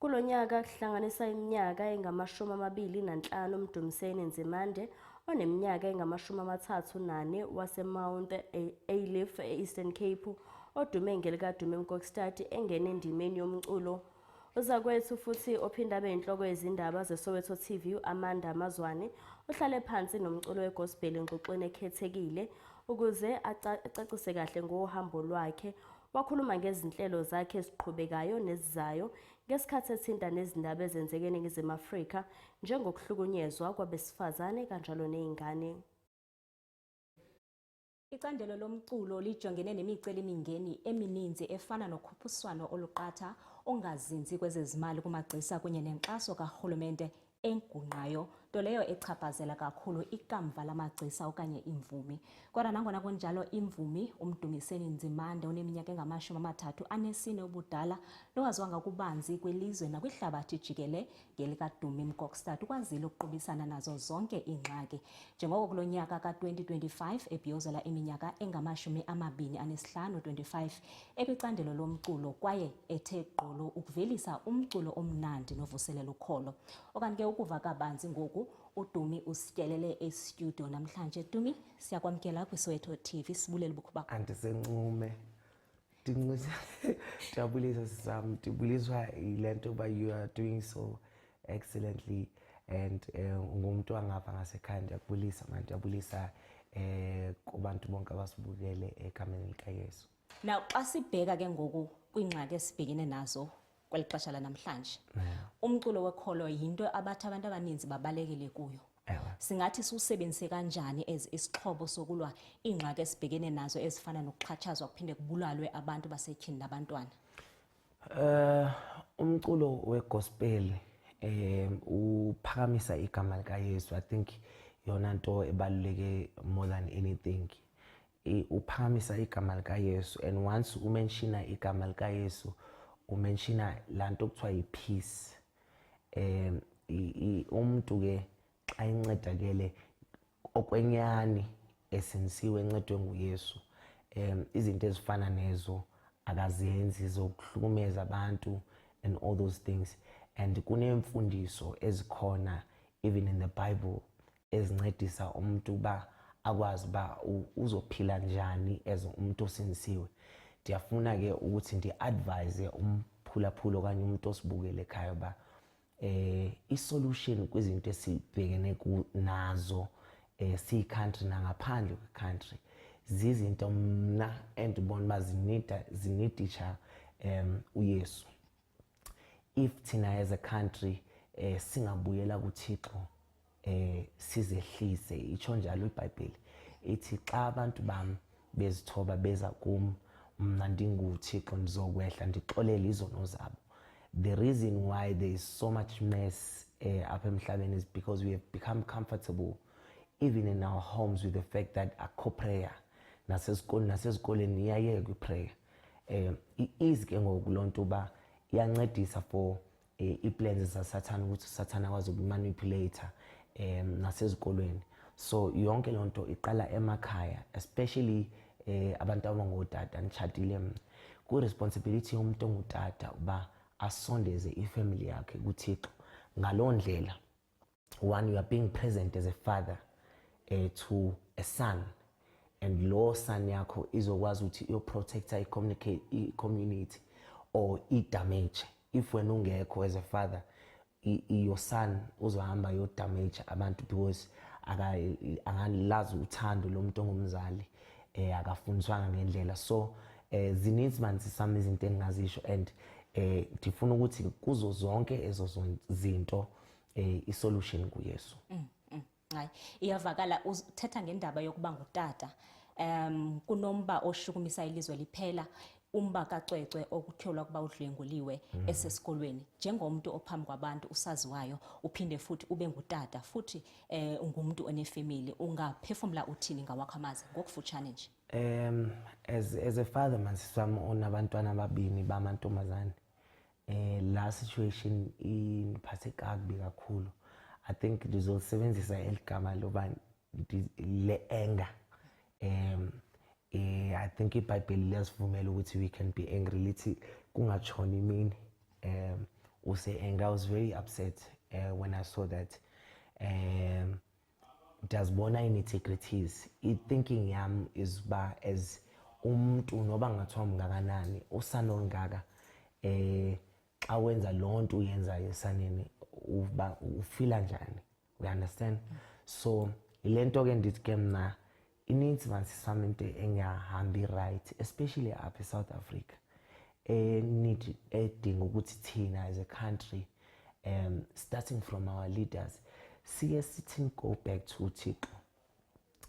Kulo nyaka kuhlanganisa iminyaka engama-25 uMdumiseni Nzimande oneminyaka engama-34 waseMount Ayliff e-Eastern Cape odume ngelikaDumi Mkokstad engene endimeni yomculo. Uzakwethu futhi ophinde abe yinhloko yezindaba zeSoweto TV u-Amanda Mazwane uhlale phansi nomculo wegospel engxoxweni ekhethekile ukuze acacise kahle ngohambo lwakhe. Wakhuluma ngezinhlelo zakhe eziqhubekayo nezizayo ngesikhathi ethinta nezindaba ezenzeke eNingizimu Afrika njengokuhlukunyezwa kwabesifazane kanjalo nezingane. Icandelo lomculo lijongene nemicelimingeni emininzi efana nokhuphiswano oluqatha, ongazinzi kwezezimali kumagcisa kunye nenkxaso karhulumente engungqayo, nto leyo echaphazela kakhulu ikamva lamagcisa okanye iimvumi. Kodwa nangona kunjalo, imvumi uMdumiseni Nzimande oneminyaka engama-34 ubudala nowaziwa ngakubanzi kwilizwe nakwihlabathi jikele ngelikaDumi Mkokstad ukwazile ukuqubisana nazo zonke iingxaki. Njengoko kulo nyaka ka-2025 ebhiyozela iminyaka engama-25, 25, ekwicandelo lomculo kwaye ethe gqolo ukuvelisa umculo omnandi novuselela ukholo. Okanye ke ukuva kabanzi ngoku, uDumi usityelele estudio namhlanje. Dumi, siyakwamkela kwiSoweto TV, sibulele ubukho bakho. Andisencume, ndiyabulisa sisam, ndibuliswa yile nto yoba you are doing so excellently and ungumntu wangapha ngasekhaya. Ndiyakubulisa mani, ndiyabulisa kubantu bonke abasibukele egameni likaYesu. Now, xa sibheka ke ngoku kwiingxaki esibhekene nazo kweli xesha lanamhlanje, umculo wekholo yinto abathi abantu abaninzi babalekele kuyo. Singathi siwusebenzise kanjani as isixhobo sokulwa iingxaki esibhekene nazo ezifana nokuxhatshazwa kuphinde kubulalwe abantu basetyhini nabantwana? Umculo wegospel uphakamisa igama likaYesu. I think yona nto ebaluleke more than anything. Uphakamisa igama likaYesu, and once umentiona igama likaYesu, umentiona lanto kuthiwa yi-peace. Umuntu ke xa encedakele okwenyani, esensiwe, encedwe nguYesu, izinto ezifana nezo akazenzi zokuhlukumeza abantu and all those things. And kunemfundiso ezikhona even in the Bible ezincedisa umuntu uba akwazi uba uzophila njani as umuntu osindisiwe. Ndiyafuna ke ukuthi ndi-advise umphulaphula okanye umuntu osibukele ekhaya uba i-solution kwizinto esibhekene nazo siyi-country nangaphandle kwe-country zizinto mna endibona uba zinidisha uYesu. If thina as a country singabuyela kuThixo, sizehlise, itsho njalo iBhayibheli, ithi xa abantu bam bezithoba beza kum, mna ndinguThixo ndizokwehla ndixolele izono zabo. The reason why there is so much mess apha emhlabeni is because we have become comfortable even in our homes with the fact that akho prayer, nasezikolweni iyayekwa iprayer. I-easy ke ngoku loo nto uba iyancedisa for ii-plans zaSathana, ukuthi uSathana akwazi ukumanipulate nasezikolweni. So yonke loo nto iqala emakhaya, especially abantu abangootata. Nditshatile mna. Ku-responsibility yomuntu ongutata uba asondeze ifamily yakhe kuThixo. Ngaloo ndlela, one, you are being present as a father to a son, and lo son yakho izokwazi ukuthi iyoprotecta i-community or i-damage. If wena ungekho as a father, your son uzohamba yodamage abantu because akalazi uthando lomuntu ongumzali, akafundiswanga ngendlela. So zininzi manje sami izinto engingazisho, and ndifuna ukuthi kuzo zonke ezo zinto isolution kuYesu. Hayi, iyavakala. Uthetha ngendaba yokuba ngutata. Kunomba oshukumisa ilizwe liphela, umba kaCwecwe okutyholwa ukuba udlwenguliwe esesikolweni. Njengomuntu ophambi kwabantu usaziwayo, uphinde futhi ube ngutata, futhi ungumuntu onefamily, ungaphefumla uthini ngawakho amazwi ngokufutshane nje? As a father, man, sisami, onabantwana ababini bamantombazane, la situation indiphathe kakubi kakhulu. I think ndizosebenzisa eligama loba le anger. I think iBhayibheli liyasivumela ukuthi we can be angry, lithi kungatshoni imini. use-angry. I was very upset when I saw that. Ndiyazibona ii-nitty-gritties. I-thinking yam is uba as umntu, noba ngathiwa mngakanani, usana olungaka, xa wenza loo nto uyenzayo esaneni, uba ufila njani? We understand? So yile nto ke ndithi ke mna inintsi mansisam into engahambi right, especially apha eSouth Africa, e-need edinga ukuthi thina as a country, starting from our leaders, siye sithi go back to uThixo,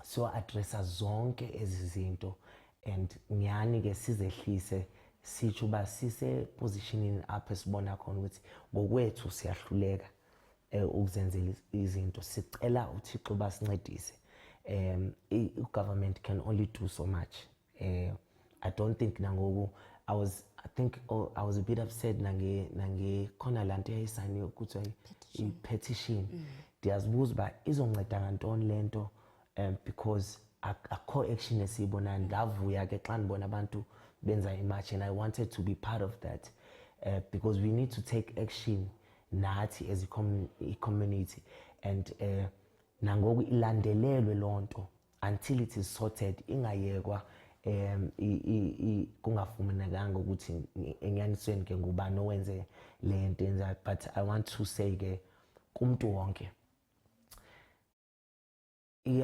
siyo-addressa zonke ezi zinto, and nyhani ke sizehlise, sitsho uba sisepositionini apho esibona khona ukuthi ngokwethu siyahluleka ukuzenzela izinto. Sicela uThixo uba sincedise. I-government can only do so much. I don't think nangoku I think, oh, I was a bit upset nange khona laa nto yayisayiniwe kuthiwa i-petition. Ndiyazibuza uba izonceda ngantoni le nto, because akho action esiyibonayo. Ndavuya ke xa ndibona abantu benza imarch, and I wanted to be part of that, because we need to take action nathi as i-community, and nangoku ilandelelwe loo nto until it is sorted, ingayekwa kungafumanekanga ukuthi enyanisweni ke ngubani owenze le nto yenzayo. But I want to say ke kumntu wonke,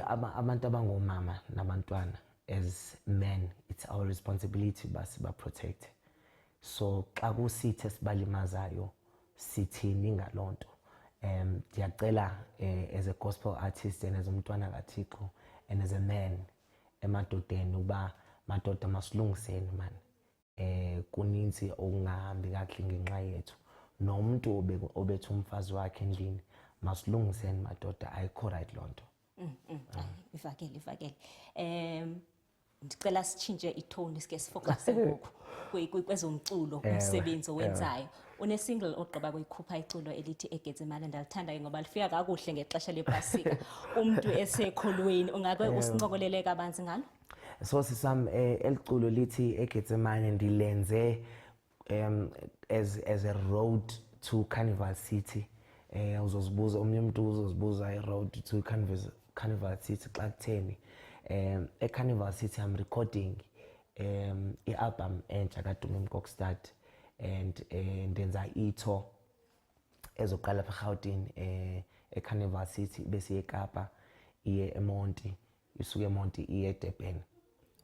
abantu abangomama nabantwana, as men it's our responsibility uba siba-protect. So xa kusithi esibalimazayo, sithini ngaloo nto? Ndiyacela, as a gospel artist and as umntwana kaThixo and as a man, emadodeni uba madoda, masilungiseni man. Kuninzi okungahambi kakuhle ngenxa yethu, nomuntu obetha umfazi wakhe endlini. Masilungiseni madoda, ayikho right loo nto. Hayi, ivakele, ivakele. Ndicela sitshintshe itone, sike sifocus ngoku kwezomculo, umsebenzi owenzayo. Une-single ogqiba kuyikhupha, iculo elithi "Egetsemane". Ndalithanda ke ngoba lifika kakuhle ngexesha lepasika, umntu esekholweni. Ungake usincokolele kabanzi ngalo? So sisam, eliculo lithi "Egetsemane" ndilenze as a road to Carnival City. Uzozibuza, omnye umuntu uzozibuza, i-road to Carnival City xa kutheni? E-Carnival City I'm recording i-album entsha kaDumi Mkokstad, and ndenza i-tour ezoqala apha eGauteng, eCarnival City, bese eKapa, iye eMonti, isuke eMonti iye eDurban.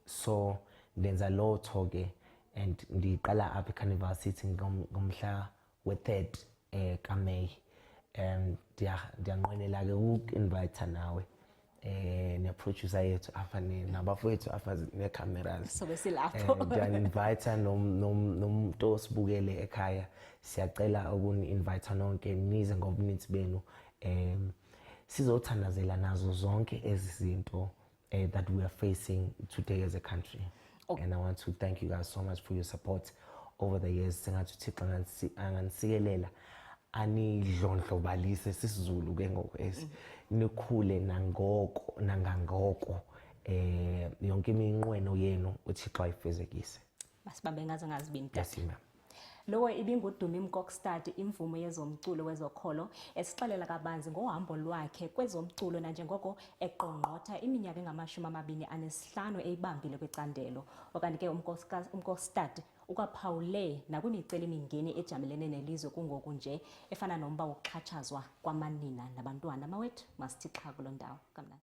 So ndenza loo tour ke, and ndiqala apha eCarnival City ngomhla we-3rd kaMay. Ndiyanqwenela ke uku-invite nawe ne-producer yethu apha, nabafowethu apha nee-cameras. Sobe silapho. Ndiya-invite nomuntu osibukele ekhaya. Siyacela ukuni-invite nonke, nize ngobuninzi benu, sizothandazela nazo zonke ezi zinto that we are facing today as a country. And I want to thank you guys so much for your support over the years. Sengathi uThixo anganisikelela, anidlondlobalise, sisiZulu ke ngoku esi, nikhule nangoko nangangoko, yonke iminqweno yenu uThixo ayifezekise. Masibambe ngazo ngazibini, tata. Yes, ma'am. Lowo ibinguDumi Mkokstad, imvumo yezomculo wezokholo, esixelela kabanzi ngohambo lwakhe kwezomculo nanjengoko eqongqotha iminyaka engama-25 eyibambile kwicandelo. Okanti ke uMkokstad ukwaphawule nakwimicelimingeni ejamelene nelizwe kungoku nje, efana nomba wokuxhatshazwa kwamanina nabantwana. Mawethu, masithi xha kuloo ndawo. Kamnandi.